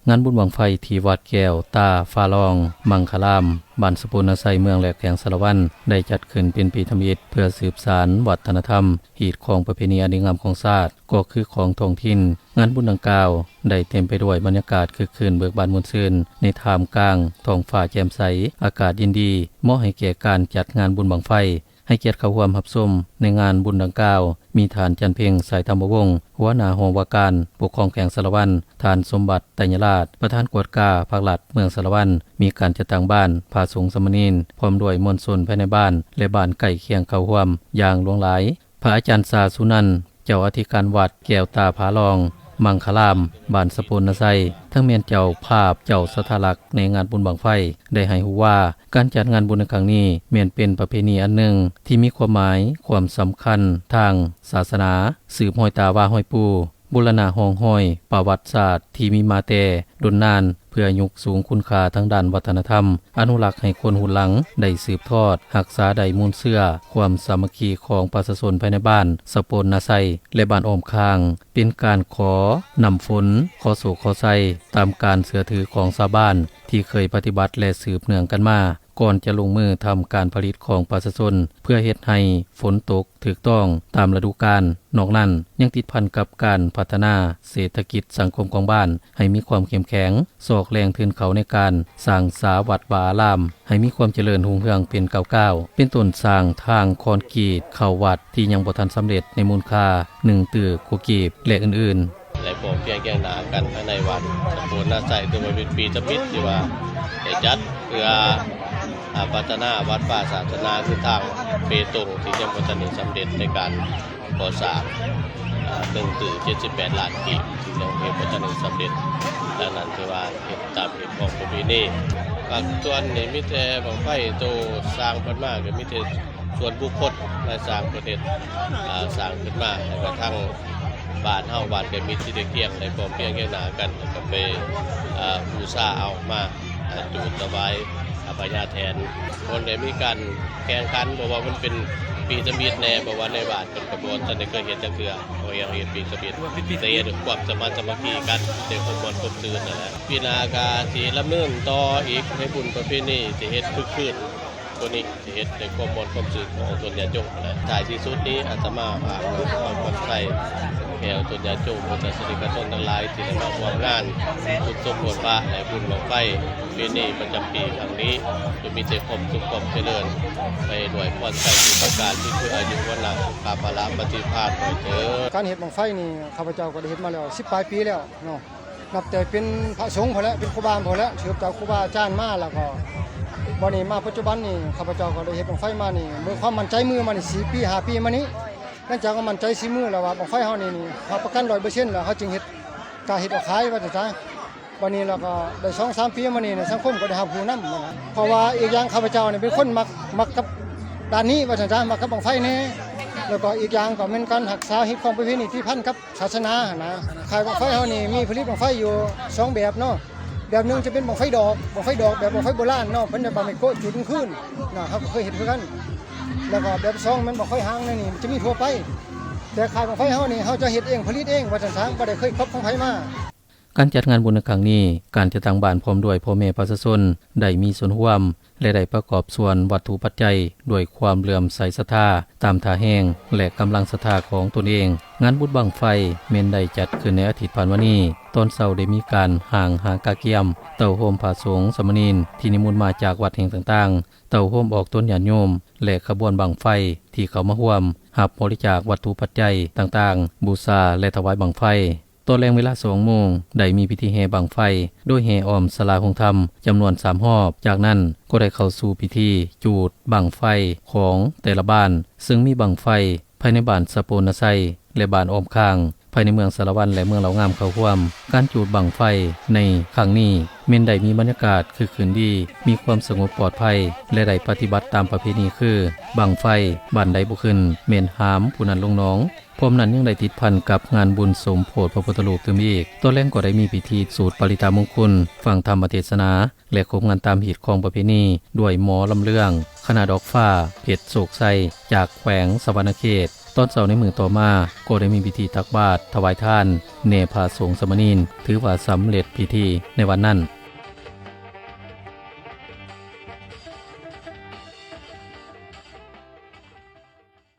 ງານບຸນບັ້ງໄຟທີ່ວັດແກ້ວຕາຟ້າລອງ ມັງຄະລາມ ບ້ານສະໂພນນາໄຊ ເມືອງແລະແຂວງສາລະວັນ ໄດ້ຈັດຂຶ້ນເປັນປີທຳອິດ ເພື່ອສືບສານວັດທະນະທຳ ຮີດຄອງປະເພນີອັນດີງາມຂອງຊາດ ກໍຄືຂອງທ້ອງຖິ່ນ. ງານບຸນດັ່ງກ່າວໄດ້ເຕັມໄປດ້ວຍບັນຍາກາດຄຶກຄື້ນເບີກບານມ່ວນຊື່ນ ໃນທ່າມກາງທ້ອງຟ້າແຈ່ມໃສ, ອາກາດເຢັນດີ, ເໝາະໃຫ້ແກ່ການຈັດງານບຸນບັ້ງໄຟ. ໃຫ້ກຽດເຂົ້າຮ່ວມຮັບຊົມໃນງານບຸນດັ່ງກ່າວ ມີທ່ານ ຈັນເພັງ ສາຍທຳມະວົງ ຫົວໜ້າຫ້ອງວ່າການປົກຄອງແຂວງສາລະວັນ, ທ່ານ ສົມບັດ ໄຕຍະລາດ ປະທານກວດກາພັກລັດເມືອງສາລະວັນ, ມີການຈັດຕັ້ງບ້ານ, ພະສົງສາມະເນນ ພ້ອມດ້ວຍມວນຊົນພາຍໃນບ້ານ ແລະ ບ້ານໃກ້ຄຽງເຂົ້າຮ່ວມຢ່າງຫຼວງຫຼາຍ. ພະອາຈານ ຊາ ສຸນັນ ເຈົ້າອະທິການວັດແກ້ວຕາຜາລອງ ມັງຄະລາມ ບ້ານສະໂພນນາໄຊ ທັງແມ່ນເຈົ້າພາບເຈົ້າສະຖາລັກໃນງານບຸນບັ້ງໄຟ ໄດ້ໃຫ້ຮູ້ວ່າ ການຈັດງານບຸນໃນຄັ້ງນີ້ ແມ່ນເປັນປະເພນີອັນໜຶ່ງທີ່ມີຄວາມໝາຍ, ຄວາມສຳຄັນທາງສາສະໜາ, ສືບຮອຍຕາວ່າຮອຍປູ່, ບູລະນະຮ່ອງຮອຍປະຫວັດສາດທີ່ມີມາແຕ່ດົນນານ ເພື່ອຍົກສູງຄຸນຄ່າທາງດ້ານວັດທະນະທຳ, ອະນຸລັກໃຫ້ຄົນຮຸ່ນຫຼັງໄດ້ສືບທອດ, ຮັກສາໄດ້ມູນເຊື້ອຄວາມສາມັກຄີຂອງປະຊາຊົນພາຍໃນບ້ານສະໂພນນາໄຊ ແລະ ບ້ານອ້ອມຂ້າງ, ເປັນການຂໍນ້ຳຝົນ, ຂໍໂຊກຂໍໄຊ ຕາມການເຊື່ອຖືຂອງຊາວບ້ານທີ່ເຄີຍປະຕິບັດ ແລະ ສືບເນື່ອງກັນມາ ກ່ອນຈະລົງມືທຳການຜະລິດຂອງປະຊາຊົນ ເພື່ອເຮັດໃຫ້ຝົນຕົກຖືກຕ້ອງຕາມລະດູການ. ນອກນັ້ນ ຍັງຕິດພັນກັບການພັດທະນາເສດຖະກິດສັງຄົມຂອງບ້ານ ໃຫ້ມີຄວາມເຂັ້ມແຂງ, ຊອກແຫຼ່ງທຶນເຂົ້າໃນການສ້າງສາວັດວາອາລາມ ໃຫ້ມີຄວາມຈະເລີນຮຸ່ງເຮືອງເປັນກ້າວໆ ເປັນຕົ້ນສ້າງທາງຄອນກຣີດເຂົ້າວັດທີ່ຍັງບໍ່ທັນສຳເລັດໃນມູນຄ່າໜຶ່ງຕື້ກວ່າກີບ ແລະ ອື່ນໆ. ໄດ້ພ້ອມພຽງຄຽງໜ້າກັນພາຍໃນວັດສະໂພນນາໄຊ ຖືວ່າເປັນປີທຳອິດທີ່ວ່າໄດ້ຈັດເພື່ອ ອາ ພັດທະນາວັດວາສາສະໜາ ຄືທາງເບຕົງທີ່ຍັງບໍ່ທັນໄດ້ສຳເລັດໃນການກໍ່ສ້າງ ອາ ໜຶ່ງຕື້ເຈັດສິບແປດລ້ານກີບ ທີ່ຍັງເຮັດບໍ່ທັນໄດ້ສຳເລັດ. ດັ່ງນັ້ນ ຖືວ່າເຮັດຕາມຮີດຄອງປະເພນີ. ພາກສ່ວນນີ້ມີແຕ່ບັ້ງໄຟໂຕສ້າງເພິ່ນມາ ກໍມີແຕ່ ສ່ວນບຸກຄົນມາສ້າງເພິ່ນເຮັດ ອາ ສ້າງຂຶ້ນມາ ແລ້ວກໍທາງບ້ານເຮົາ ບ້ານແກ້ວມິດ ທີ່ໄດ້ຄຽງ ໄດ້ພ້ອມພຽງຄຽງໜ້າກັນ ແລ້ວກໍໄປ ອາ ບູຊາເອົາມາ ອາ ຈູດຖວາຍ ອາ ພະຍາແຖນ. ບໍ່ໄດ້ມີການແຂ່ງຂັນ ເພາະວ່າມັນເປັນປີທຳອິດແດ່ ເພາະວ່າໃນບ້ານເພິ່ນກໍບໍ່ທັນໄດ້ເຄີຍເຮັດຈັກເທື່ອ ເຮົາເຮັດປີທຳອິດ ແຕ່ເຮັດດ້ວຍຄວາມສາມັກສາມັກຄີກັນ ດ້ວຍຄວາມມ່ວນຄວາມຊື່ນນັ້ນແຫຼະ. ປີໜ້າກໍຊິດຳເນີນຕໍ່ອີກ ໃນບຸນປະເພນີ ຊິເຮັດຄຶກຄື້ນ ໂຕນີ້ຈະເຮັດໃຫ້ຄວາມມ່ວນຄວາມຊື່ນຂອງອອກຕົນຍາດໂຍມຫັ້ນແຫຼະ. ທ້າຍທີ່ສຸດນີ້ ອາດຕະມາຝາກຄວາມຂອບໃຈແກ່ອອກຕົນຍາດໂຍມ ພຸດທະສາສະນິກະຊົນທັງຫຼາຍ ທີ່ໄດ້ມາຮ່ວມງານບຸນສົມໂພດພະ ແລະ ບຸນບັ້ງໄຟປະເພນີປະຈຳປີຄັ້ງນີ້ ຈົ່ງມີແຕ່ຄວາມສຸກຄວາມຈະເລີນ ໄປດ້ວຍພອນໄຊທຸກປະການ ມີຄືອາຍຸ ວັນນະ ສຸຂະ ພະລະ ປະຕິພານ ດ້ວຍເທີ້ນ. ການເຮັດບັ້ງໄຟນີ້ ຂ້າພະເຈົ້າກໍໄດ້ເຮັດມາແລ້ວສິບປາຍປີແລ້ວເນາະ. ນັບແຕ່ເປັນພະສົງພຸ້ນແຫຼະ ເປັນຄູບາພຸ້ນແຫຼະ ສືບຈາກຄູບາອາຈານມາ ແລ້ວກໍບັດນີ້ມາປັດຈຸບັນນີ້ ຂ້າພະເຈົ້າກໍໄດ້ເຮັດບັ້ງໄຟມານີ້ ມີຄວາມໝັ້ນໃຈມືມານີ້ ສີ່ປີ ຫ້າປີມານີ້ ຫຼັງຈາກວ່າໝັ້ນໃຈສີມືແລ້ວວ່າ ບັ້ງໄຟເຮົານີ້ ນີ້ ຮັບປະກັນຮ້ອຍເປີເຊັນ ແລ້ວເຮົາຈຶ່ງເຮັດ ກ້າເຮັດອອກຂາຍວ່າຊັ້ນຊະ. ບັດນີ້ແລ້ວກໍໄດ້ສອງສາມປີມານີ້ນະ ສັງຄົມກໍໄດ້ຮັບຮູ້ນຳນະ ເພາະວ່າອີກຢ່າງຂ້າພະເຈົ້ານີ້ເປັນຄົນມັກ ມັກກັບດ້ານນີ້ວ່າຊັ້ນຊະ ມັກກັບບັ້ງໄຟແດ່ ແລ້ວກໍອີກຢ່າງກໍແມ່ນການຮັກສາຮີດຄອງປະເພນີຕິພັນກັບ ສາສະໜາຫັ້ນນະ. ຄ້າຍບັ້ງໄຟເຮົານີ້ມີຜະລິດບັ້ງໄຟຢູ່ສອງແບບເນາະ, ແບບໜຶ່ງຈະເປັນບັ້ງໄຟດອກ ບັ້ງໄຟດອກແບບບັ້ງໄຟໂບລານເນາະ ເພິ່ນຈະບັ້ງໄມ້ໂກະຈູດເປັນຄືນນະ ເຮົາກໍເຄີຍເຫັນຄືກັນ. ແລ້ວກໍແບບສອງແມ່ນບັ້ງໄຟຫາງ ແນວນີ້ມັນຈະມີທົ່ວໄປ ແຕ່ຄ້າຍບັ້ງໄຟເຮົານີ້ເຮົາຈະເຮັດເອງ ຜະລິດເອງວ່າຊັ້ນຊະ ບໍ່ໄດ້ເຄີຍກັອບຂອງໃຜມາ. ການຈັດງານບຸນໃນຄັ້ງນີ້ ການຈັດຕັ້ງບ້ານພ້ອມດ້ວຍພໍ່ແມ່ປະຊາຊົນໄດ້ມີສ່ວນຮ່ວມ ແລະ ໄດ້ປະກອບສ່ວນວັດຖຸປັດໄຈດ້ວຍຄວາມເຫຼື້ອມໃສສັດທາ ຕາມທ່າແຮງ ແລະ ກຳລັງສັດທາຂອງຕົນເອງ. ງານບຸນບັ້ງໄຟແມ່ນໄດ້ຈັດຂຶ້ນໃນອາທິດຜ່ານມານີ້. ຕອນເຊົ້າໄດ້ມີການຫ້າງຫາກະກຽມ ເຕົ້າໂຮມພະສົງສາມະເນນທີ່ນິມົນມາຈາກວັດແຫ່ງຕ່າງໆ, ເຕົ້າໂຮມອອກຕົນຍາດໂຍມ ແລະ ຂະບວນບັ້ງໄຟທີ່ເຂົ້າມາຮ່ວມຮັບບໍລິຈາກວັດຖຸປັດໄຈຕ່າງໆ ບູຊາ ແລະ ຖວາຍບັ້ງໄຟ. ຕອນແລງເວລາສອງໂມງ ໄດ້ມີພິທີແຫ່ບັ້ງໄຟ ໂດຍແຫ່ອ້ອມສາລາໂຮງທຳຈຳນວນສາມຮອບ, ຈາກນັ້ນກໍໄດ້ເຂົ້າສູ່ພິທີຈູດບັ້ງໄຟຂອງແຕ່ລະບ້ານ, ເຊິ່ງມີບັ້ງໄຟພາຍໃນບ້ານສະໂພນນາໄຊ ແລະ ບ້ານອ້ອມຂ້າງ, ພາຍໃນເມືອງສາລະວັນ ແລະ ເມືອງເລົ່າງາມເຂົ້າຮ່ວມ. ການຈູດບັ້ງໄຟໃນຄັ້ງນີ້ແມ່ນໄດ້ມີບັນຍາກາດຄຶກຄື້ນດີ, ມີຄວາມສະຫງົບປອດໄພ ແລະ ໄດ້ປະຕິບັດຕາມປະເພນີຄື ບັ້ງໄຟບ້ານໃດບໍ່ຂຶ້ນ ແມ່ນຫາມຜູ້ນັ້ນລົງໜອງ. ພ້ອມນັ້ນຍັງໄດ້ຕິດພັນກັບງານບຸນສົມໂພດພະພຸດທະຮູບຕື່ມອີກ. ຕອນແລງກໍໄດ້ມີພິທີສູດປະລິດຕະມຸງຄຸນ, ຟັງທຳມະເທດສະໜາ ແລະ ຄົບງານຕາມຮີດຄອງປະເພນີດ້ວຍໝໍລຳເລື່ອງ, ຄະນະດອກຟ້າ ເພັດໂຊກໄຊ ຈາກແຂວງສະຫວັນນະເຂດ, ຕອນເຊົ້າໃນມື້ຕໍ່ມາ ກໍໄດ້ມີພິທີຕັກບາດຖວາຍທານແດ່ພະສົງສາມະເນນ ຖືວ່າສຳເລັດພິທີໃນວັນນັ້ນ.